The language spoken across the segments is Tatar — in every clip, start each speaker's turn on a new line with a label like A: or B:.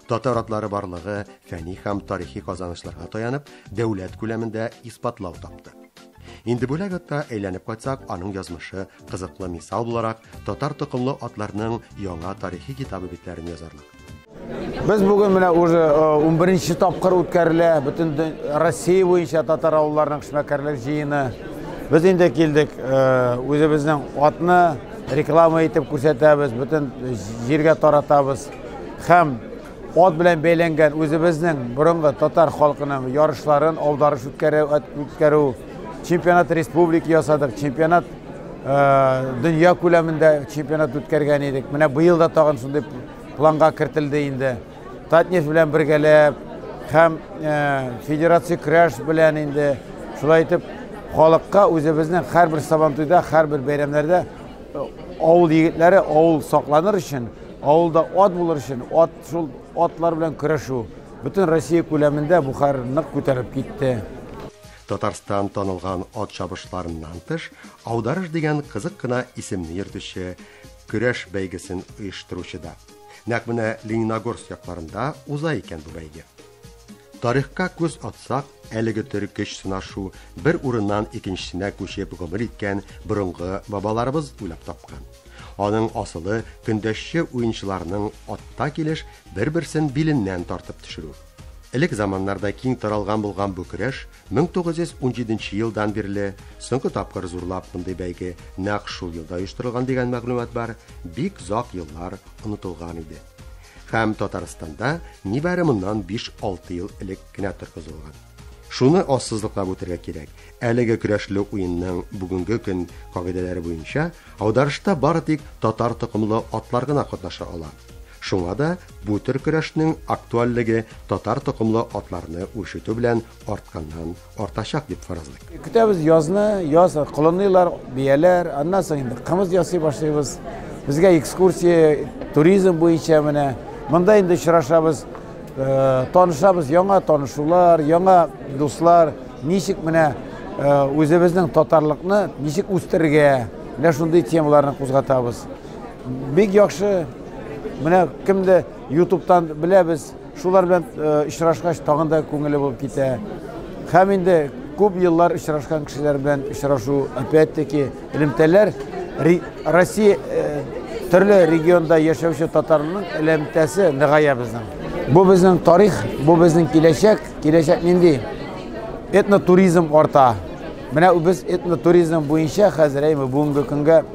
A: Татар атлары барлыгы фәнни һәм тарихи казанышларга таянып, дәүләт күләмендә исбатлау тапты. Инде бүләк атка әйләнеп кайтсак, аның язмышы кызыклы мисал буларак татар токымлы атларның яңа тарихи китабы битләрен язарлык.
B: Без бүген менә уже 11 тапкыр үткәрелә бөтен Россия буенча татар авылларының эшмәкәрлек җыены. Без инде килдек, үзебезнең атны реклама итеп күрсәтәбез, бөтен җиргә таратабыз. Һәм ат белән бәйләнгән үзебезнең борынгы татар халкының ярышларын, аударыш үткәрү, чемпионат республики ясадык, чемпионат дөнья күләмендә чемпионат үткәргән идек. Менә быел да тагын шундый планга кертелде инде. Татнефть белән бергәләп һәм Федерация көрәш белән инде шулай итеп халыкка үзебезнең һәрбер Сабантуйда, һәрбер бәйрәмнәрдә авыл егетләре авыл сакланыр өчен, авылда ат булыр өчен, ат шул атлар белән көрәшү бөтен Россия күләмендә бу хәл нык күтәрелеп китте.
A: Татарстан танылган ат чабышларыннан тыш, Аударыш дигән кызык кына исемне йөртүче көрәш бәйгесен оештыручы да. Нәкъ менә Лениногорск якларында уза икән бу бәйге. Тарихка күз атсак, әлеге төр көч сынашу бер урыннан икенчесенә күчеп гомер иткән борынгы бабаларыбыз уйлап тапкан. Аның асылы көндәшче уенчыларның атта килеш бер-берсен биленнән тартып төшерү. Элек заманнарда киң таралган булган бу көрәш 1917 елдан бирле соңгы тапкыр зурлап мондый бәйге нәкъ шул елда оештырылган дигән мәгълүмат бар, бик озак еллар онытылган иде. Һәм Татарстанда нибары моннан 5-6 ел элек кенә торгызылган. Шуны ассызыклап үтәргә кирәк. Әлеге көрәшле уенның бүгенге көн кагыйдәләре буенча аударышта бары тик татар токымлы атлар гына катнаша ала. Шуңа да бу төр көрәшнең актуальлеге татар токымлы атларны үрчетү белән артканнан артачак дип фаразлыйк.
B: Көтәбез язны, яз колынлыйлар, бияләр, аннан соң инде кымыз ясый башлыйбыз. Безгә экскурсия, туризм буенча менә монда инде очрашабыз, танышабыз, яңа танышулар, яңа дуслар, ничек менә үзебезнең татарлыкны ничек үстерергә, менә шундый темаларны кузгатабыз. Бик яхшы. Менә кемде YouTube'тан беләбез, шулар белән очрашкач тагын да күңелле булып китә. Һәм инде күп еллар очрашкан кешеләр белән очрашу, опять-таки, элемтәләр Россия төрле регионда яшәүче татарның элемтәсе ныгая безнең. Бу безнең тарих, бу безнең киләчәк. Киләчәк нинди? Этнотуризм арта. Менә без этнотуризм буенча хәзер әйме бүгенге көнгә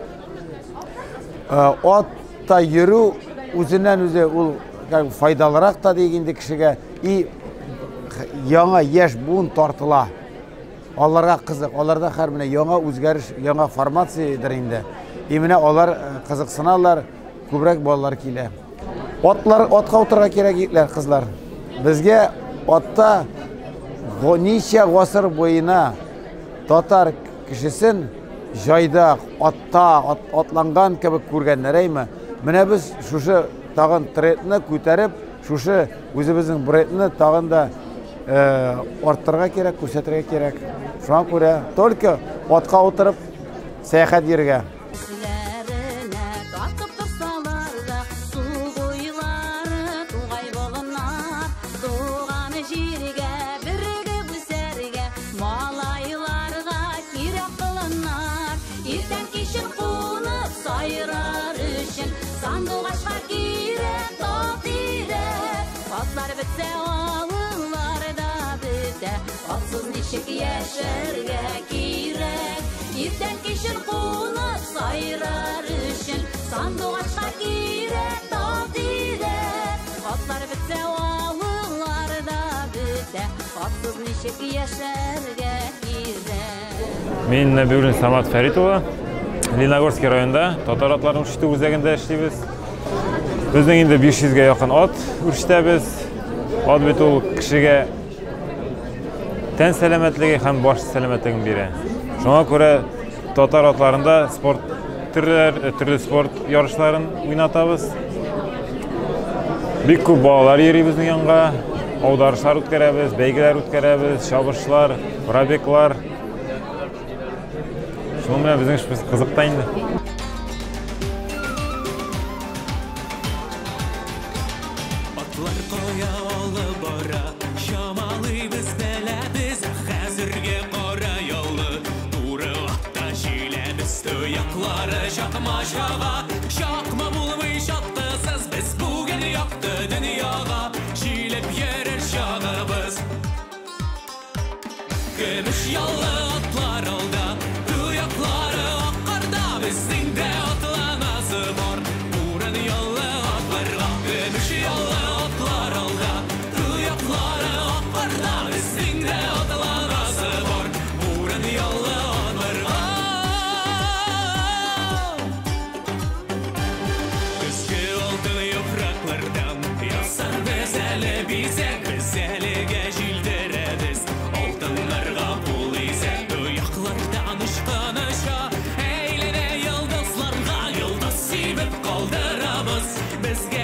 B: атта йөрү үзеннән үзе ул файдалырак та диек инде кешегә, и яңа яшь буын тартыла. Аларга кызык, аларда һәр менә яңа үзгәреш, яңа формациядер инде. И менә алар кызыксыналар, күбрәк балалар килә. Атлар, атка утырырга кирәк, егетләр, кызлар. Безгә атта ничә гасыр буена татар кешесен җайдак, атта атланган кебек күргәннәр, әйме? Менә без шушы тагын трендны күтәреп, шушы үзебезнең брендны тагын да арттырырга кирәк, күрсәтергә кирәк. Шуңа күрә только атка утырып сәяхәт йөрергә.
C: Атсыз ничек яшәргә кирәк, иртән кичен кунып сайрар өчен сандугачка кирәк тал тирәк. Атлар бетсә, авыллар да бетә, атсыз ничек яшәргә кирәк.
D: Мин Нәбиуллин Самат Фәрит улы, Лениногорский районында татар атларын үрчетү үзәгендә эшлибез. Безнең инде 500гә якын ат үрчетәбез. Ат бит ул кешегә тән сәламәтлеге һәм баш сәламәтлеген бирә. Шуңа күрә татар атларында спорт төрләр, төрле спорт ярышларын уйнатабыз. Бик күп балалар йөри безнең янга. Аударышлар үткәрәбез, бәйгеләр үткәрәбез, чабышлар, пробеглар. Шуның белән безнең эшебез кызык та инде.
E: Атлар чага. Чакма булмый чаткысыз, без бүген якты дөньяга җилеп йөрер чагыбыз. Көмеш яллы атлар алда, тояклары ак карда, безнең дә атланасы бар буран яллы атларга. Көмеш яллы атлар алда, тояклары ак карда, безнең дә атланасы бар буран яллы атларга. Көзге алтын яфраклардан ясарбыз әле бизәк, без әлегә җилдерәбез алтыннарга кул изәк. Тояклардан очкан оча, әйләнә йолдызларга, йолдыз сибеп калдырабыз. Безгә